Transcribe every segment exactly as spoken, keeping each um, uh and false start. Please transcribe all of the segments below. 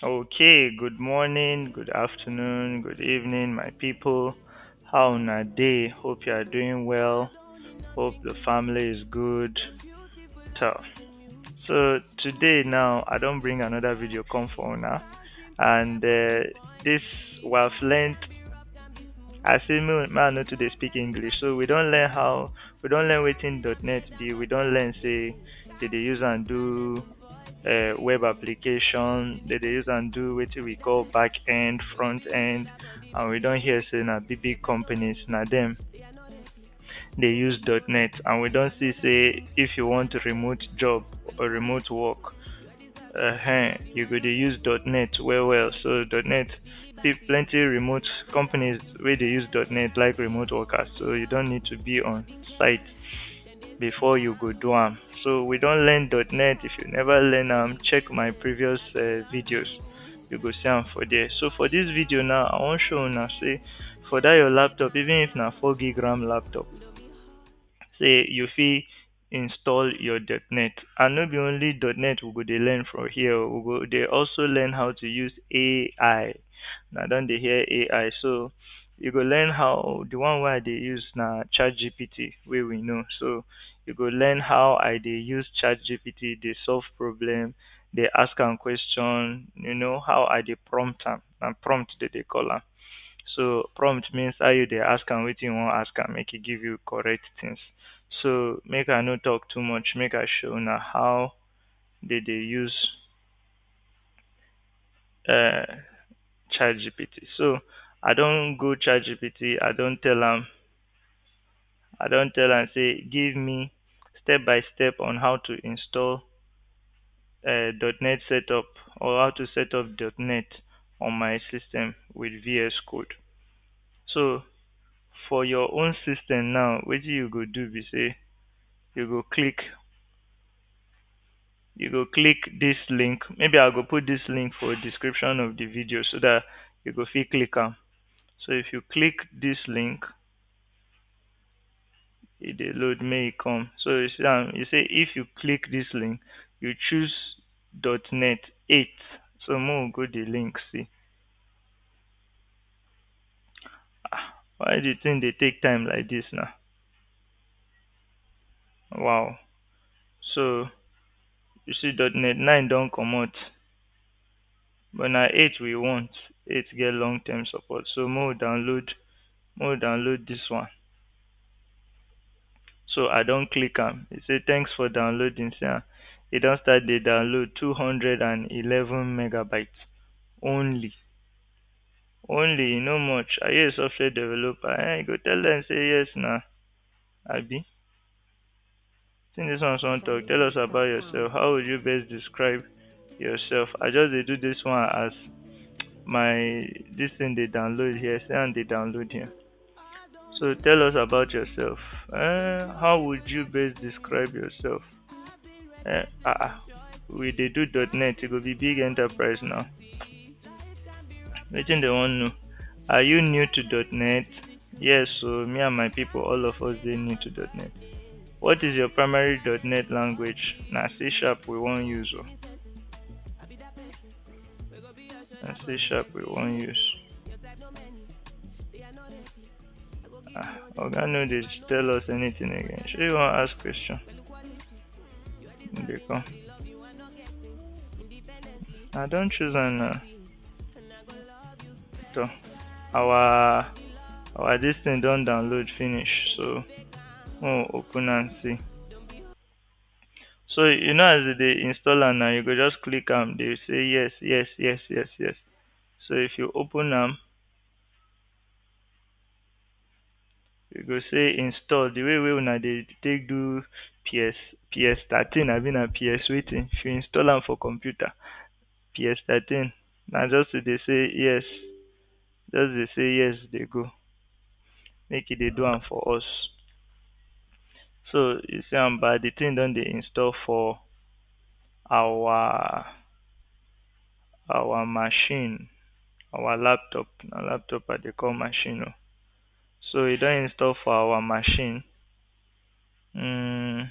Okay, good morning, good afternoon, good evening, my people. How una dey? Hope you are doing well. Hope the family is good. So, so today now, I don bring another video come for una, and uh, this we have learned. I say me, me I no too dey speak English, so we don learn how we don learn wetin dot net be. We don learn say they dey use am do uh, web application. They dey use am do wetin we call back end, front end, and we don hear say na big big companies na dem dey use dot net, and we don see say if you want remote job or remote work, uh, you go dey use dot net well well. So dot net, pe- plenty remote companies wey dey use dot net like remote workers, so you don need to be on site before you go do am. So we don learn dot net. If you never learn am, check my previous uh, videos. You go see am for there. So for this video now, I wan show una say for that your laptop, even if na four gig ram laptop, say you fit install your dot net. And no be only dot net we go dey learn from here. We go dey also learn how to use A I. Una don dey hear A I, so you go learn how the one wey I dey use na ChatGPT wey we know. So you go learn how I dey use ChatGPT dey solve problem, dey ask am question, you know, how I dey prompt am. Na prompt dem dey call am. So prompt means how you dey ask am wetin you wan ask am, make e give you correct things. So make I no talk too much, make I show una how dem dey use uh, ChatGPT. So I don go ChatGPT, I don tell am, I don tell am say give me step by step on how to install uh, dot net setup, or how to set up dot net on my system with V S Code. So for your own system now, wetin you go do be say you go click you go click this link. Maybe I go put this link for description of the video so that you go fit click am. So if you click this link, e dey load, make e come. So you see am, you say if you click this link, you choose dot net eight. So make we go the link see. Ah, why the thing dey take time like this now? Wow. So you see dot net nine don comot, but na eight we want. Eight get long term support. So make we download, make we download this one. So I don click am. E say thanks for downloading. See am, e don start dey download, two hundred and eleven megabytes only. Only, e no much. Are you a software developer? Eh, you go tell them say yes na. Abi? Think this one sound talk. Tell us about yourself. How would you best describe yourself? I just dey do this one as my this thing dey download here. See am dey download here. So tell us about yourself. Uh, how would you best describe yourself? Uh, ah, ah. We dey do dot net. E go be big enterprise now. Wetin dem wan know? Are you new to dot net? Yes, so me and my people, all of us dey new to dot net. What is your primary dot net language? Na C sharp we wan use o. Na C sharp we wan use. Ah, oga no dey tell us anything again. Shey you wan ask question? Dey come. I don choose am now. So our our this thing don download finish. So we'll open and see. So you know as you dey install am now, you go just click am. Dey say yes, yes, yes, yes, yes. So if you open am, you go say install. The way wey una dey take do P S P S thirteen, abi na P S wetin? If you install am for computer, P S thirteen, na just to dey say yes, just dey say yes, dey go. Make e dey do am for us. So you see am, but the thing don dey install for our our machine, our laptop. Na laptop I dey call machine o. So e don install for our machine. Mm.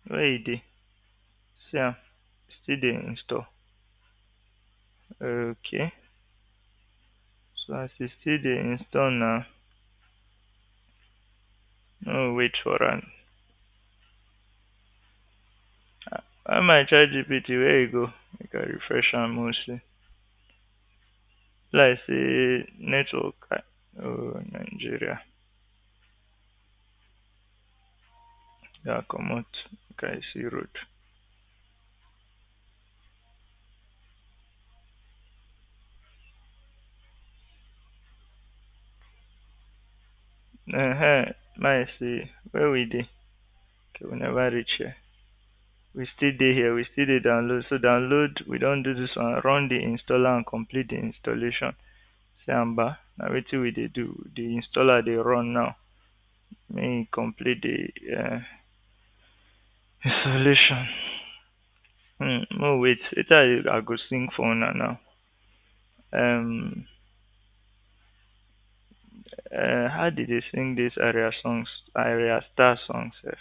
Where e dey? See am. E Still dey install. Okay. So as e still dey install now, no wait for am. Ah, why my ChatGPT, where e go? Make I refresh am mostly. Like say network, ah, oh, Nigeria. Yeah, comot. Make I see road. Uh-huh. My see where we dey. Okay, we never reach here. We still dey here. We still dey download. So download. We don do this one. Run the installer and complete the installation. See am ba. Na wetin we dey do. The installer dey run now. Make e complete the uh, installation. Hmm, no wait. Later I, I go sing for una now. Um, uh, how did they sing this Area songs? Area Star songs. Sef.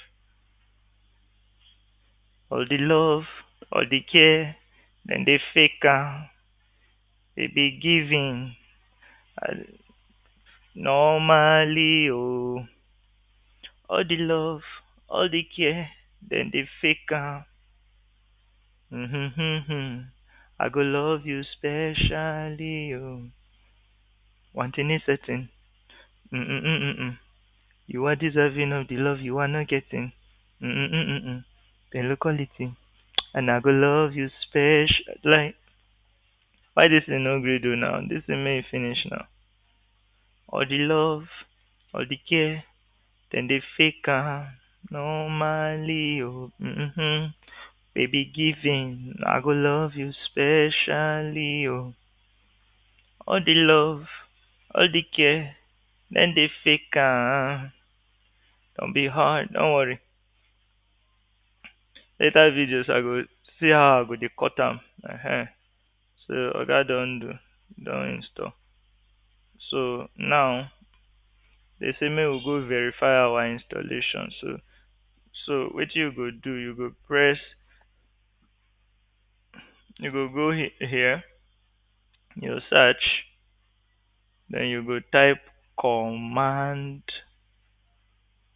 All the love, all the care, then they fake am. They be giving. Uh, normally, oh, all the love, all the care, then they fake am. Mm-hmm. I go love you specially, oh. One thing is certain. Mm-mm-mm-mm. You are deserving of the love you are not getting. Mm-mm-mm-mm. Then look quality. And I go love you special. Like, why this thing no gree do now? This thing may finish now. All the love, all the care, then they fake am normally, oh. Mm-hmm. Baby giving, I go love you specially, oh. All the love, all the care, then they fake am. Don't be hard, don't worry. Later videos, I go see how I go dey cut am. Uh-huh. So oga don do, don install. So now they say make we go verify our installation. So so wetin you go do, you go press, you go go he- here, you search, then you go type command,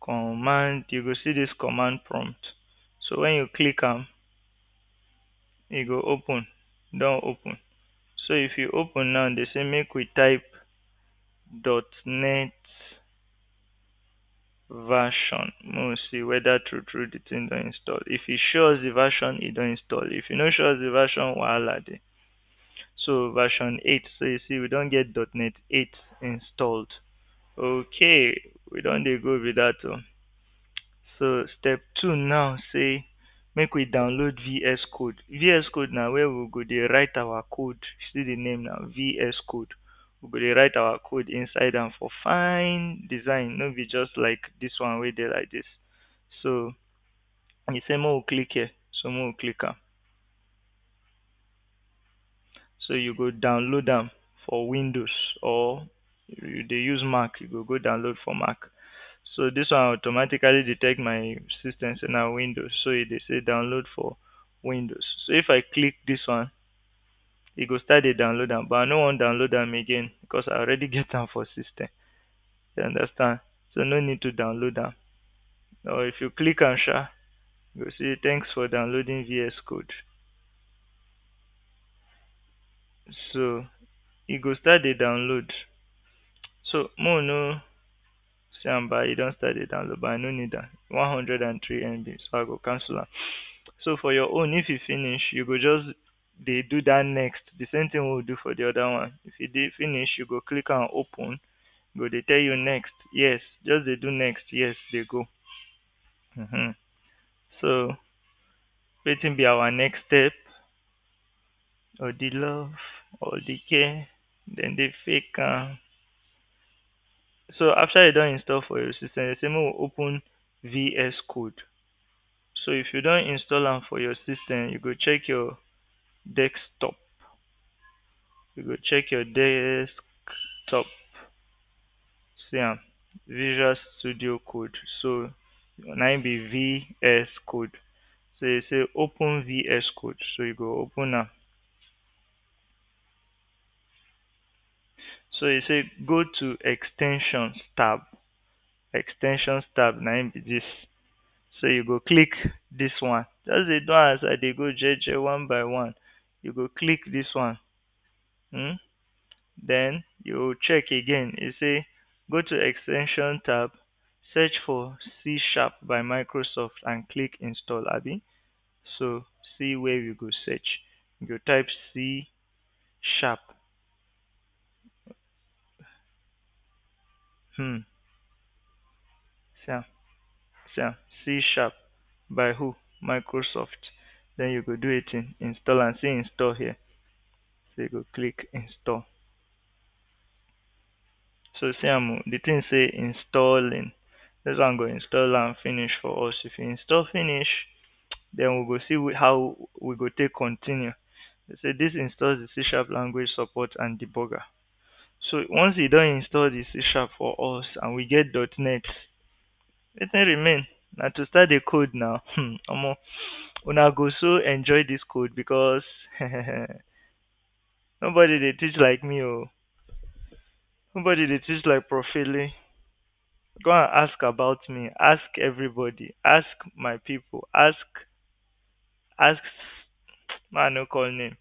command. You go see this command prompt. So when you click am, e go open, don open. So if you open now, they say make we type dot net version. Make we see whether true true the thing don install. If e show us the version, e don install. If e no show us the version, wahala dey. So version eight. So you see, we don get dot net eight installed. Okay, we don dey go with that. Oh. So step two now say make we download V S Code. V S Code na where we go dey write our code. See the name now, V S Code. We go dey write our code inside am for fine design. No be just like this one wey dey like this. So e say make we click here. So make we click am. So you go download am for Windows, or you dey use Mac, you go go download for Mac. So this one automatically detect my system say na Windows, so e dey say download for Windows. So if I click this one, e go start dey download am, but I no wan download am again because I already get am for system. You understand? So no need to download am. Or if you click am sha, you go see thanks for downloading V S Code. So e go start dey download. So make we no see am ba, e don start dey download, but I no need am. One hundred and three M B, so I go cancel am. So for your own, if e finish, you go just dey do that next, the same thing we do for the other one. If e dey finish, you go click am open, e go dey tell you next, yes, just dey do next, yes, dey go. Mm-hmm. So wetin be our next step? All the love, all the care, then they fake am. So after you don install for your system, they say make we open V S Code. So if you don install am for your system, you go check your desktop. You go check your desktop. See am, Visual Studio Code. So na im be V S Code. So you say open V S Code. So you go open am. So you say go to extensions tab. Extensions tab, na im be this. So you go click this one. Just dey do am as I dey go jeje one by one. You go click this one. Hmm? Then you check again. You say go to extension tab, search for C sharp by Microsoft and click install, abi? So see where you go search. You go type C sharp. Hmm. So, so C sharp by who? Microsoft. Then you go do it in install and see install here. So you go click install. So see am, the thing say installing. This one go install and finish for us. If you install finish, then we go see how we go take continue. They say this installs the C sharp language support and debugger. So once you don install the C sharp for us and we get dot net, wetin remain na to start the code now. Hmm, omo, una go so enjoy this code because nobody dey teach like me o. Nobody dey teach like Prof Ele. Go and ask about me. Ask everybody. Ask my people. Ask, ask, man, no call name.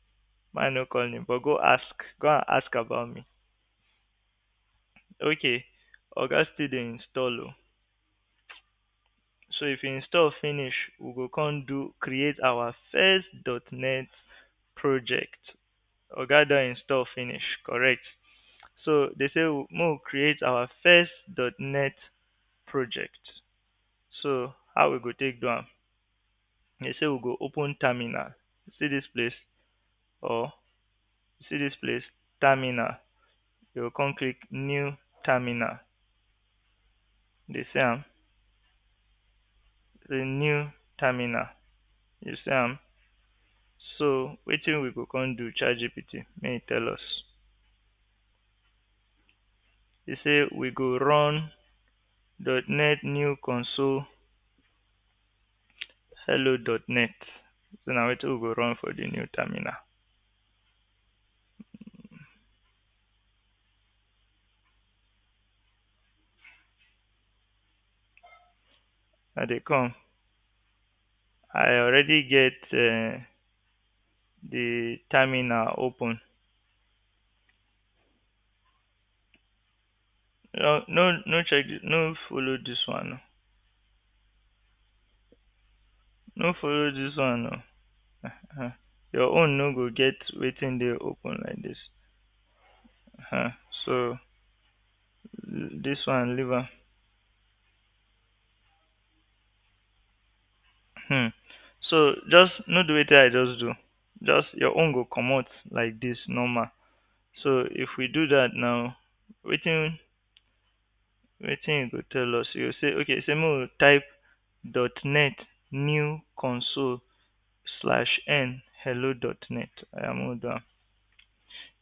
Man, no call name. But go ask. Go and ask about me. Okay. Oga still dey install o. So if you install finish, we go come do create our first dot net project. Oga don install finish, correct. So they say make we create our first dot net project. So how we go take do am? They say we go open terminal. See this place? Or see this place? Terminal. You go come click new terminal. They see am? The new terminal. You see am? So wetin we go come do? ChatGPT, make e tell us. He say we go run dot net new console hello dot net. So na wetin we go run for the new terminal. I dey come. I already get uh, the terminal open. No, no, no check this, no follow this one. No, no follow this one. No. Uh-huh. Your own no go get wetin dey open like this. Uh-huh. So this one, leave am. Hmm. So just no do wetin I just do. Just your own go comot like this normal. So if we do that now, wetin wetin you go tell us? You go say, okay, say make we type dot net new console slash n hello dot net. I am done.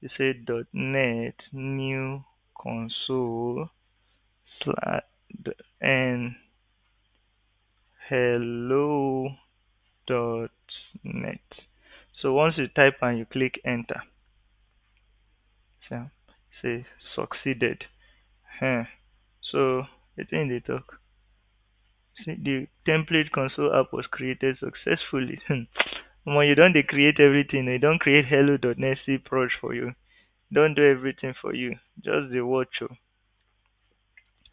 You say dot net new console slash n hello dot net. So once you type and you click enter, so say succeeded. Huh. So the thing they talk. See, the template console app was created successfully. Omo, you don dey create everything. You don create hello dot net C proj for you. Don do everything for you. Just dey watch o.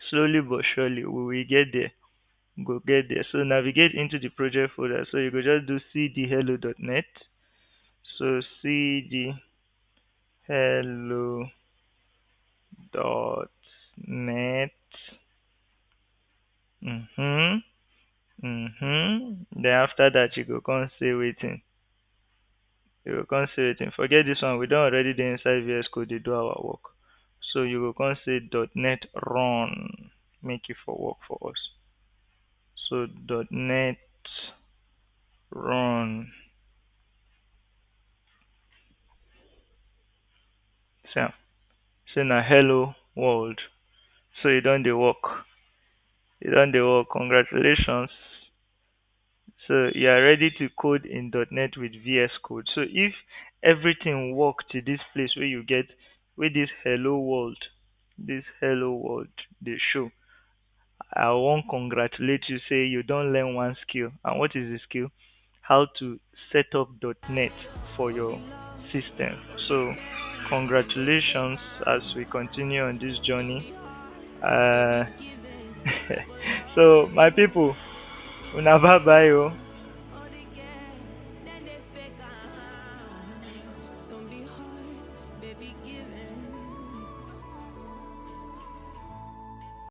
Slowly but surely, we will get there. Go get there. So navigate into the project folder. So you go just do cd hello dot net. So cd hello dot net. Mm-hmm. Mm-hmm. Then after that, you go come say wetin. You go come say wetin. Forget this one. We don already dey inside V S Code dey do our work. So you go come say dot net run. Make it for work for us. So dot net run. So say na hello world. So e don dey work. E don dey work. Congratulations. So you are ready to code in dot net with V S Code. So if everything work to this place where you get, where this hello world, this hello world, they show, I want congratulate you, say you don't learn one skill. And what is the skill? How to set up dot net for your system. So congratulations as we continue on this journey. Uh, so my people, una bye bye. Oh.